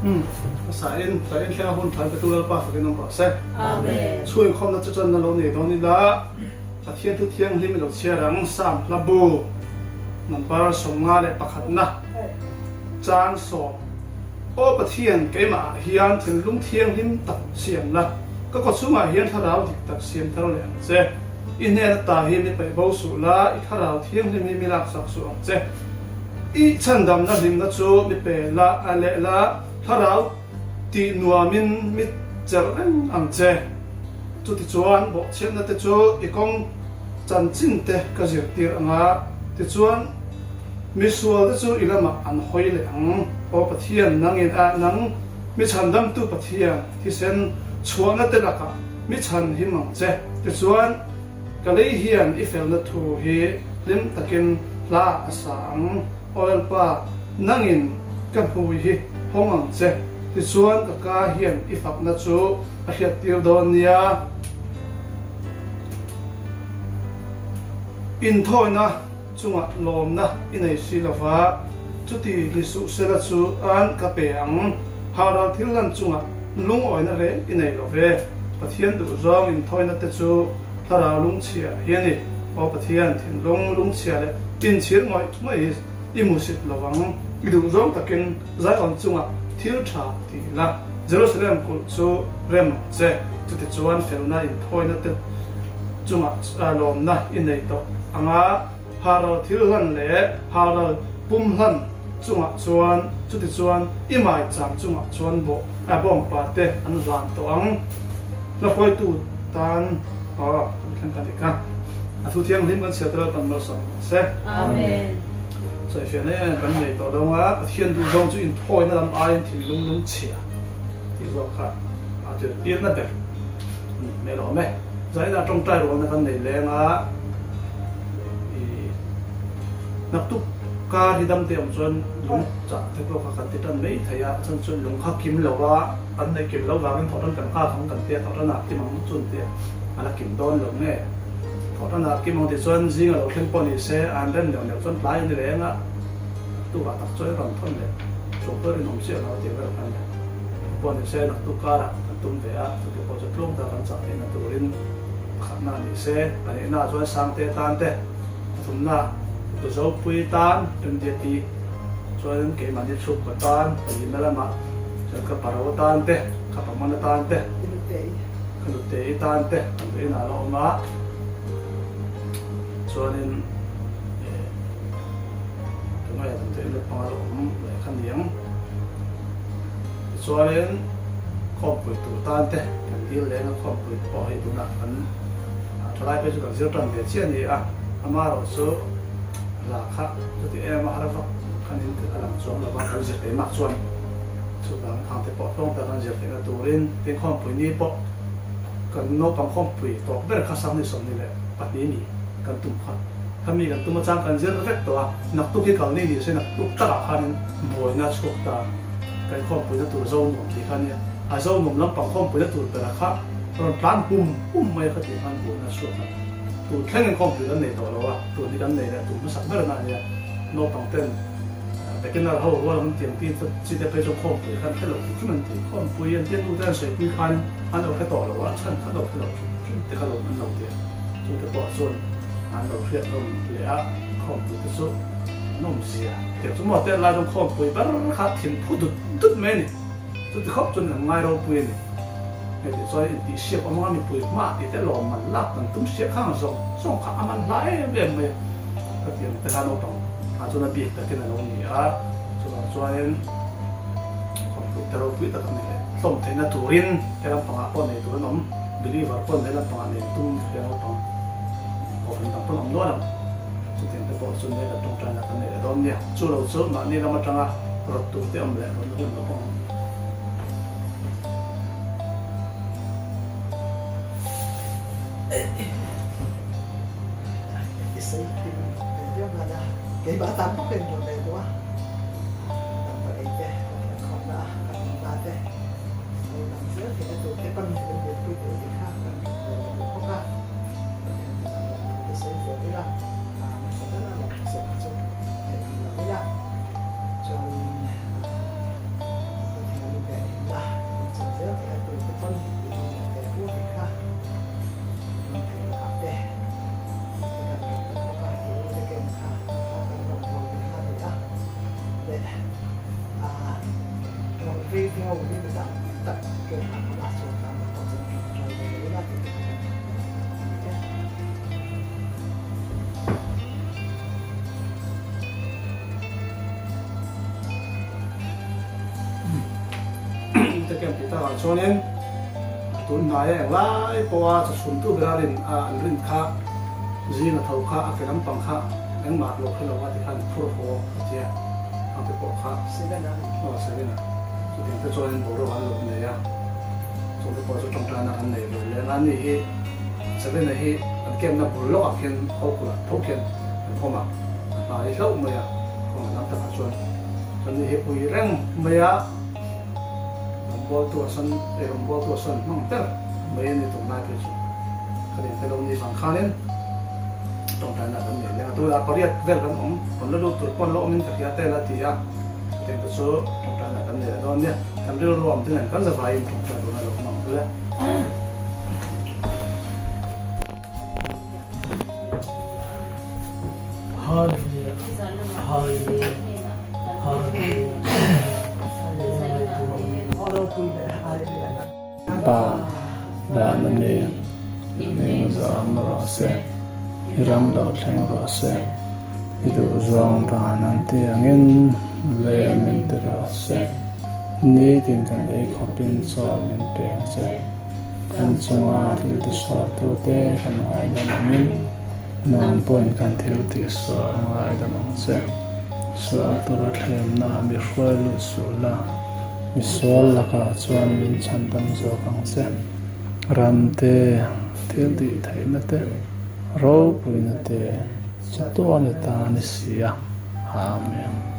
Umm hmasa in tlai in thlenga hun thlai petu Lalpa fakin awm rawh se. Amen. Chhungkhawmna chu chuan na lo nei dawn ila Pathian thu thianghlim i lo chhiar ang Psalm hla bu number 51 na chang 10 Aw Pathian keimah ah hian thinlung thianghlim tak siam la ka kaw chungah hian thlarau dik tak siam thar leh ang che. I hnen ata hi mi paih bo suh la i thlarau thianghlim hi mi laksak suh ang che. I chhandamna hlimna chu mi pe la a leh la, thlarau tih nuamin mi cherh reng ang che. Chutichuan bawhchhiatna te chu i kawng chanchin te ka zirtir ang a, tichuan mi sual te chu i lamah an hawi leh ang. Aw Pathian, nangin a nang mi chhandamtu Pathian, thisen chhuahna te lakah mi chhanhim ang che. Tichuan. Ka lei hian i felna thu hi hlim takin hla a sa ang. Aw Lalpa, nangin ka hmui hi hawng ang che, tichuan ka ka hian i fakna chu a hriattir dawn nia. Inthawina chungah lawmna i nei si lova, chuti ni suh sela chu an ka pe ang. Hahral thil lan chungah lungawina reng i nei lo ve. Pathian duhzawng inthawina te chu thlarau lungchhia hi a ni. Aw Pathian, thinlung lungchhia leh inchhir ngawih ngawih hi i hmusit lo vang. I duhzawng takin Zion chungah thil tha ti la, Jerusalem kulh chu rem ang che. Chutichuan felna inthawina te chungah lawmna i nei tawh ang a, Haral thil hlan leh haral pum hlan chungah chuan, chutichuan i maicham chungah chuan bawh a bawngpa te an hlan tawh ang. Hla hruaitu tan aw kan thleng ta dik a, a thu thianghlim kan chhiat ral kan malsawm rawh se. Amen. Sawifiah na em kan nei tawh lo a, Pathian duhzawng chu inthawina lam aiin thinlung lungchhia tih zawk kha a tirtirna ber a ni hmel awm e. Zaina tawngtai rualna kan nei leng a, i naktuk kar hi damte awm chuan lung chah te pawh kha kan ti tan mai thei a, a chhan chuan lung kha kim lo a, an neih kim loh vangin thawhtan kan nghak ang kan tia, thawhtan ah kim ang chun tia a la kim dawn lo nge. Thawhtan ah kim ang tih chuan zing a lo thleng pawh ni se a han rem neuh neuh chuan tlai a ni reng a, naktuk ah tak chuan i rawn thawn leh chhuk pawh rinawm chiah lo a tih vel kha a ni. Pawh ni se naktuk karah kan tum ve a, chuti pawh chu tlung tak kan chak theihna turin pakhatna ni se, pahnihna chuan Sangte tan te, pathumna Tuzopui tan MDT chuan keimahni chhungkaw tan, pahnihna lamah chuan ka paro tan te, ka pamana tan te, ka nutei tan te kan ve inah a la awm a, chuanin tungai ah damdawi in panga la awm leh kha niang. Tichuanin khawmpui tur tan te kan dil leng a, khawmpui te pawh hei tunah kan thalai phei chu kan zir tan ve chiah a ni a, amaherawh chu hla kha chuti em a har vak khanin a lang chuang lo va, kan zir thei mak chuan chuvang khang te pawh hlawng tak an zir theihna turin tin khawmpui ni pawh kan naupang khawmpui tawp ber kha 24 ni kan tum kha khami kan tum atang kan zir vek tawh a, naktuk hi kalni ni se naktuk takah khanin buaina a chhuak ta. Kan khawmpuina tur zo nuam tih kha nia, a zo nuam lampang khawmpuina tur bera kha rawn tlan hum hum mai a kha tih khan buaina a chhuak a. Tun thlengin khawmpui kan nei tawh lo a, tun hi kan nei leh tum hmasak ber na ania. Naupang ten beginner ho rual an tiang tin chu chi te phei chuan khawmpui khan hre lo hrim hrim an ti. Khawmpui an tia nu te an sawipui khan an lo hre tawh lo a, chhan kha lo hre lo hrim hrim te kha lo an lo ti a. Chu te pawh chuan an lo hriat hlawm leh a, khawmpui te chu an awm zia. Tiang chu maw tet lai chuan khawmpui ber kha thin phu dut dut mai a ni. Chuti khawp chuan kan ngai ropui a ni. Hei tih chuan intih siak awm anga mipui hma tih te lawm man lak kan tum siak khang zawng zawng kha a man hla em em mai a. Ka tiang te kha naupang ah chuan a bik takin a lo ni a, chuvang chuanin khawmpui te ropui tak a ni leh hlawm theihna turin he lampangah pawh nei tur an awm, believer pawh he lampangah nei tum he naupang kohhran dang pawn awm nual ang. Chutiang te pawh chu nel a tawngtaina kan nei leh dawn nia. Chu lo chu mahni lam atanga rawt tur te awm leh rawn hun lo awm. I sawi kim ve viau nghal a, keimah tan bawk in rawn leh duh a, damdawi ei te, kan khawmna a kan awmna te, lo lang zel theihna tur te pawn min buaipui tur tih kha kan rawn leh duh bawk a. Ka sawi zel ila, hmasa ber a lawm hmasa kha chu theih ang lo ila, chuan Pathianin. leh vei te ho hi mi tam tak camp ah an awm a, chuan tan pawh chuan tawngtai ve leh ila tih te kha kan ni e. Te camp tih takah chuanin tun hnaia englai pawha chawchhuntu bera rin an rin kha zinga tho kha a ke lampang kha engmah lo hre lo a tikhan phur haw a tia ang te pawh kha aw Sevena chutiang te chuanin boruak an lo nei a chung te pawh chu tawngtaina kan nei ve leng a ni hi Sevena hi an camp na bul lawkah khian ho kulh ah tho khian an awm a a hnai hlauh mai a kawng lam takah chuan chuan ni hi pui reng mai a. Rawngbawltu a sawn eh rawngbawltu a sawn hmang ber mai a ni tunlai phei chu ka nih te lo ni vang khanin tawngtaina kan nei leng a tunah pariat vel kan awm rawn la lut tur pawn la awmin ka hria tel a ti a chutiang te chu tawngtaina kan nei leh dawn nia kan rilru awm te nen kan zavaiin tawngtai tuna lo hmang ang le. Hallelujah Hallelujah Hallelujah Pa, dan a ni, i hming zam rawh se, i ram lo thleng rawh se, i duhzawng dan an ti angin lei min ti rawh se, nitin kan ei khawpin chaw min pe ang che. Kan chunga thil tisualtute kan ngaidam angin, nang pawhin kan thil tihsual a ngaidam ang che. Sual tura thlemna mi hruai lut suh la, mi sual lakah chuan min chhandam zawk ang che. Ram te, thil tih theihna te, ropuina te, chatuan i ta a ni si a. Amen.